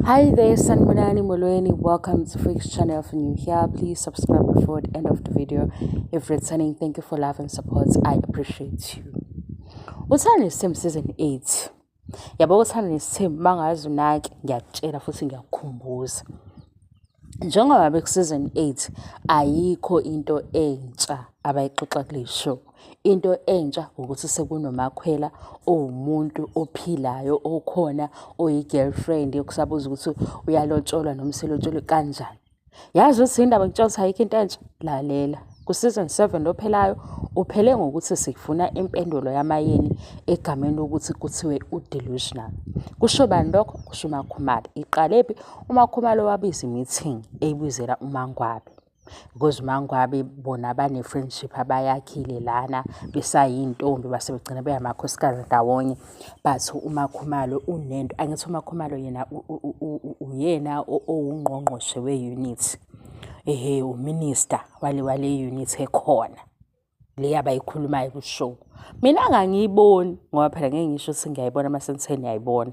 Hi there, Sanibonani Molweni. Welcome to Freaks channel. If you're new here, please subscribe before the end of the video. If returning, thank you for love and support. I appreciate you. Uthando Nesithembu season 8. Yabo uthando nesithembu mangazi unake ngiyakutshela futhi ngiyakukhumbuza. Njengoba beku-season 8 ayikho into entsha abayixoxa kule show. Into entsha ukuthi sekunoMakhwela owumuntu ophilayo okhona oyi-girlfriend okusabuza ukuthi uyalotsholwa noma uselotsholwe kanjani. Yazi ukuthi indaba ngitshela ukuthi ayikho into entsha? Lalela, ku-season 7 ophelayo uphele ngokuthi sifuna impendulo yamayeni egameni lokuthi kuthiwe u-delusional. Kusho bani lokho? Kusho uMakhumalo. Iqalephi? UMakhumalo wabiza i-meeting eyibizela uMangwabe. Because uMangwabe bona bane-friendship abayakhile lana besayintombi base begcina beyamakhosikazi ndawonye. But uMakhumalo unento, angithi uMakhumalo yena uyena owungqongqoshe we-unit. Ehhe, u-minister wale unit ekhona. Le abayikhulumayo ku-show. Mina angangiyiboni ngoba phela ngeke ngisho ukuthi ngiyayibona mase ngithe ngiyayibona.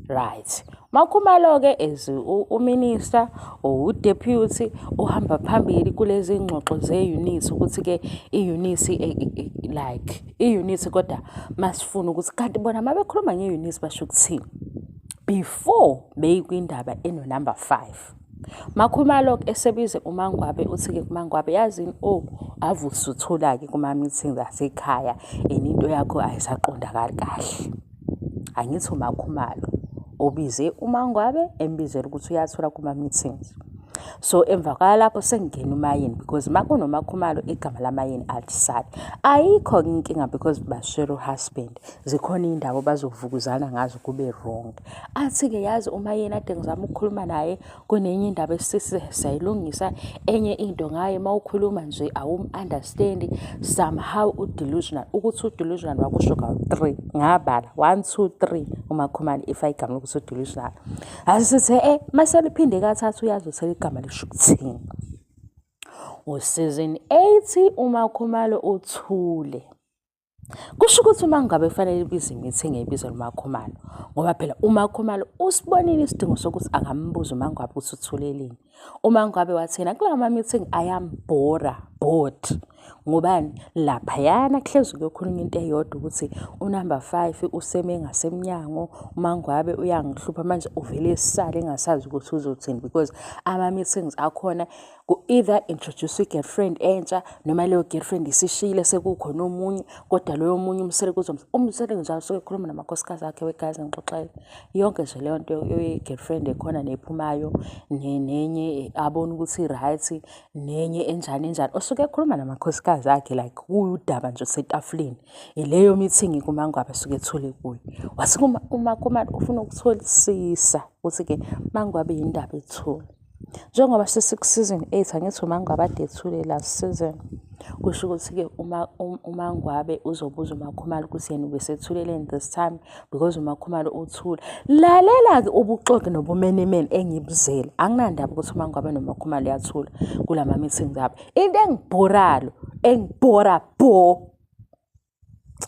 Right. MaKhumalo-ke as u-minister or u-deputy uhamba phambili kulezi ngxoxo ze-unit ukuthi-ke i-unit like i-unit kodwa masifuna ukuthi kanti bona uma bekhuluma nge-unit basho ukuthini before beyikwindaba eno-number 5. MaKhumalo esebize uMangwabe uthi-ke kuMangwabe yazini oh ave usuthola-ke kuma-meetings asekhaya and into yakho ayisaqondakali kahle. Angithi uMaKhumalo obize uMangwabe embizela ukuthi uyathola kuma-meetings. So emva kwalapho sekungena uMayeni because uma kunoMaKhumalo igama laMayeni alisali. Ayikho-ke inkinga because bashare u-husband. Zikhona iy'ndaba abazovukuzana ngazo kube wrong. Athi-ke yazi uMayeni ade ngizama ukukhuluma naye kunenye indaba esisi sayilungisa enye into ngaye uma ukhuluma nje awum-understand somehow u-delusional. Ukuthi u-delusional wakusho kawu-three ngabala one two three uMakhumalo if ayigama lokuthi u-delusional. Asithe mase liphinde kathathu uyazi ukuthi igama lisho ukuthini. U-season 8 uMakhumalo uthule. Kusho ukuthi uma ngabe kufanele ibize i-meeting ebiza uMakhumalo ngoba phela uMakhumalo usibonile isidingo sokuthi angambuza uMangwabe ukuthi uthuleleni. UMangwabe wathi yena kulawa ma-meeting ayambhora, bored. Ngobani? Laphayana kuhlezi kuyokhulunywa into eyodwa ukuthi unumber 5 useme ngasemnyango, uMangwabe uyangihlupha manje uvele esale engasazi ukuthi uzothini because ama-meetings akhona ku-either introduce i-girlfriend entsha noma leyo girlfriend isishiyile sekukhona omunye kodwa loyo omunye umsele umsele njalo usuke ekhuluma namakhosikazi akhe wegazi ngixoxele yonke nje leyo nto ye-girlfriend ekhona nephumayo nenye abona ukuthi i-right nenye enjani enjani usuke ekhuluma namakhosikazi akhe like kuwudaba nje osetafuleni ileyo meeting kuMangwabe asuke ethule kuyo wathi uMakhumalo ufuna ukutholisisa ukuthi-ke Mangwabe yindaba ethule. Njengoba sesiku-season 8 angithi uMangwabe ade ethule last season. Kusho ukuthi-ke uma uMangwabe uzobuza uMakhumalo ukuthi yena ubesethuleleni this time because uMakhumalo uthule. Lalela-ke ubuxoki nobumenemene engibuzele. Anginandaba ukuthi uMangwabe noMakhumalo uyathula kulama meetings abo. Into engibhorayo, engibhora bho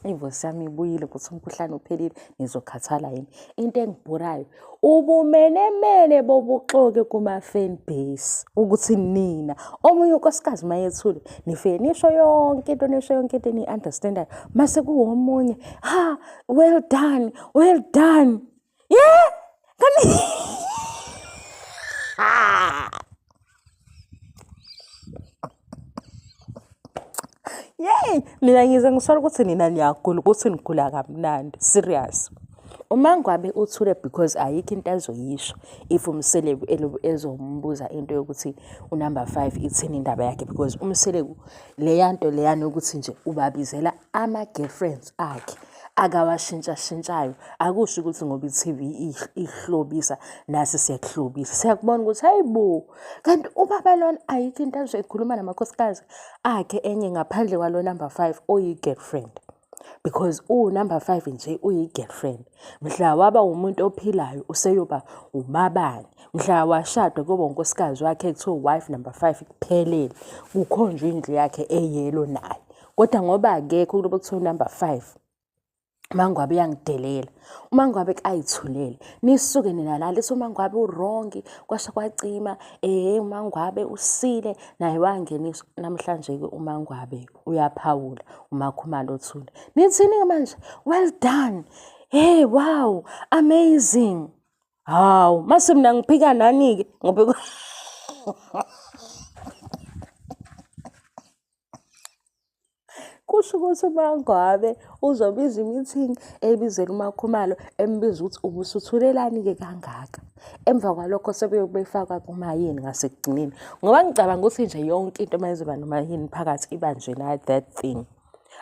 Ivoice yami ibuyile ukuthi umkhuhlane uphelile ngizokhathala yini. Into engibhorayo ubumenemene bobuxoki kuma-fan base ukuthi nina omunye unkosikazi uma yethule nifike nisho yonke into nisho yonke into eniyi-understand-ayo mase kuwomunye ha well done, well done. Yeah! Kanti Yey, mina ngize ngisola ukuthi nina niyagula ukuthi nigula kamnandi serious. UMangwabe uthule because ayikho into azoyisho if uMseleku ezombuza into yokuthi unumber 5 ithini indaba yakhe because uMseleku leya nto leyana yokuthi nje ubabizela ama-girlfriends akhe akawashintshashintshayo akusho ukuthi ngoba i-TV ihlobisa nasi siyakuhlobisa siyakubona ukuthi hayi bo kanti ubaba lona ayikho into azoyikhuluma namakhosikazi akhe enye ngaphandle kwalo number 5 oyi-girlfriend because uwunumber 5 nje uyi-girlfriend mhla waba umuntu ophilayo useyoba umabani mhla washadwa kuyoba unkosikazi wakhe kuthiwa wife number 5 kuphelele kukhonjwa indlu yakhe eyelo naye kodwa ngoba akekho kulobo kuthiwa number 5. UMangwabe uyangidelela. UMangwabe kayithulele. Nisuke nina la lithi uMangwabe u-wrong, kwasha kwacima, uMangwabe usile, naye wangeniswa. Namhlanje-ke uMangwabe uyaphawula, uMakhumalo othule. Nithini-ke manje? Well done. Hey, wow, amazing. Hawu, mase mina ngiphika nani-ke ngoba Kusho ukuthi uMangwabe uzobiza i-meeting ebizela uMakhumalo embiza ukuthi ubusuthulelani-ke kangaka. Emva kwalokho sebeyobe befakwa kumayeni ngasekugcineni. Ngoba ngicabanga ukuthi nje yonke into uma izoba nomayeni phakathi iba nje na that thing.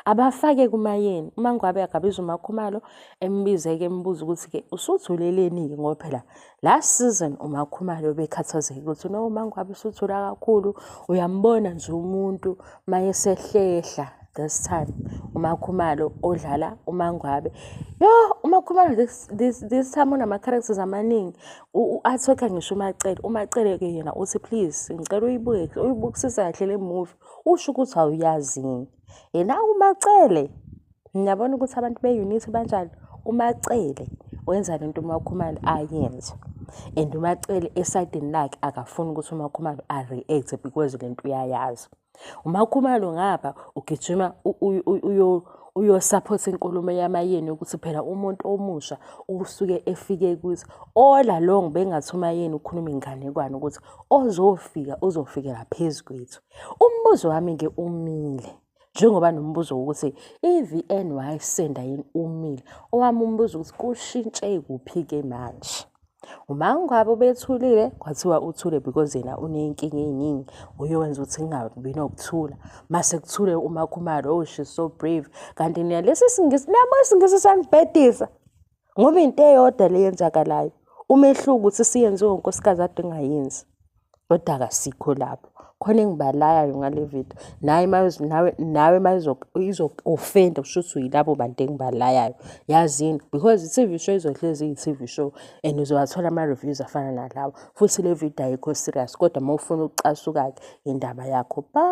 Abafake kumayeni, uMangwabe akabize uMakhumalo embize-ke embuza ukuthi-ke usuthuleleni-ke ngoba phela Last season uMakhumalo ubekhathazekile ukuthi no uMangwabe usuthula kakhulu uyambona nje umuntu mayesehlehla this time uMakhumalo odlala uMangwabe. Yo uMakhumalo this time unama-characters amaningi u-attack-a ngisho uMacele. UMacele-ke yena uthi please ngicela uyibuke uyibukisise kahle le movie usho ukuthi awuyazi yini. Yena uMacele Niyabona ukuthi abantu be-unity banjani? UMaCele wenza lento uMaKhumalo ayenze and uMaCele esayidini lakhe akafuni ukuthi uMaKhumalo a-react-e because lento uyayazi. UMaKhumalo ngapha ugijima uyosaphotha inkulumo yaMaYeni yokuthi phela umuntu omusha usuke efike kuthi all along bengathi uMaYeni ukhuluma inganekwane ukuthi ozofika uzofikela phezu kwethu. Umbuzo wami-ke umile. Njengoba nombuzo wokuthi i-VN wayisenda yini umile, owami umbuzo ukuthi kushintshe kuphi-ke manje? UMangwabe ubethulile kwathiwa uthule because yena uney'nkinga ey'ningi uye wenza ukuthi kungabi nokuthula. Mase kuthule uMakhumalo, oh she's so brave. Kanti nina lesi siNgisi, niyabona isiNgisi sanibhedisa ngoba into eyodwa le eyenzakalayo. Umehluko ukuthi siyenziwe unkosikazi ade engayenzi. Kodwa akasikho lapho. Khona engibalayayo ngale video. Naye nawe nawe mayizoku-offend-a kusho ukuthi uyilabo bantu engibalayayo. Yazini because i-T_V show izohlezi iyi-T_V show and uzowathola ama-reviews afana nalawa. Futhi le video ayikho serious kodwa uma ufuna ukucasuka-ke indaba yakho. Bye.